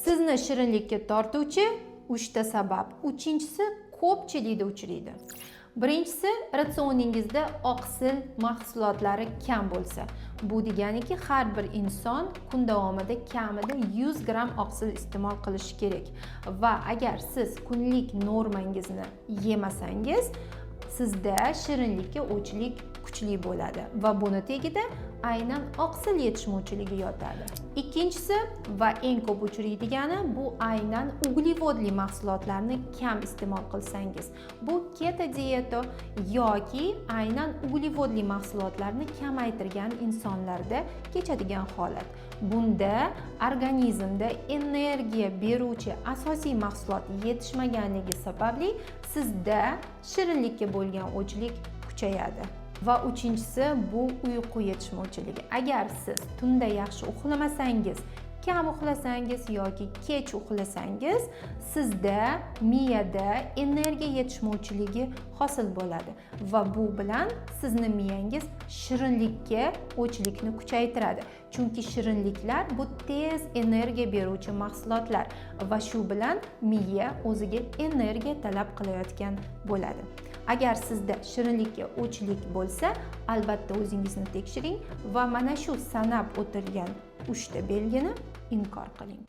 Sizni shirinlikka tortuvchi uchta sabab. Uchinchisi ko'pchilikda uchraydi. Birinchisi, ratsioningizda oqsil mahsulotlari kam bo'lsa. Bu deganiki, har bir inson kun davomida kamida 100 gramm oqsil iste'mol qilishi kerak. Va agar siz kunlik normangizni yemasangiz, sizda shirinlikka o'chlik kuchli bo'ladi va buni tagida aynan oqsil yetishmovchiligi yotadi. Ikkinchisi va eng ko'p uchraydigani, bu aynan uglevodli mahsulotlarni kam iste'mol qilsangiz. Bu keto dieta yoki aynan uglevodli mahsulotlarni kamaytirgan insonlarda kechadigan holat. Bunda organizmda energiya beruvchi asosiy mahsulot yetishmaganligi sababli sizda shirinlikka bo'lgan o'chlik kuchayadi. Va uchinchisi, bu uyqu yetishmovchiligi. Agar siz tunda yaxshi uxlamasangiz, kam uxlasangiz yoki kech uxlasangiz, sizda miyada energiya yetishmovchiligi hosil bo'ladi va bu bilan sizni miyangiz shirinlikka o'chlikni kuchaytiradi. Chunki shirinliklar bu tez energiya beruvchi mahsulotlar va shu bilan miya o'ziga energiya talab qilayotgan bo'ladi. Agar sizda shirinlikka o'chlik bo'lsa, albatta o'zingizni tekshiring va mana shu sanab o'tilgan uchta belgini inkor qiling.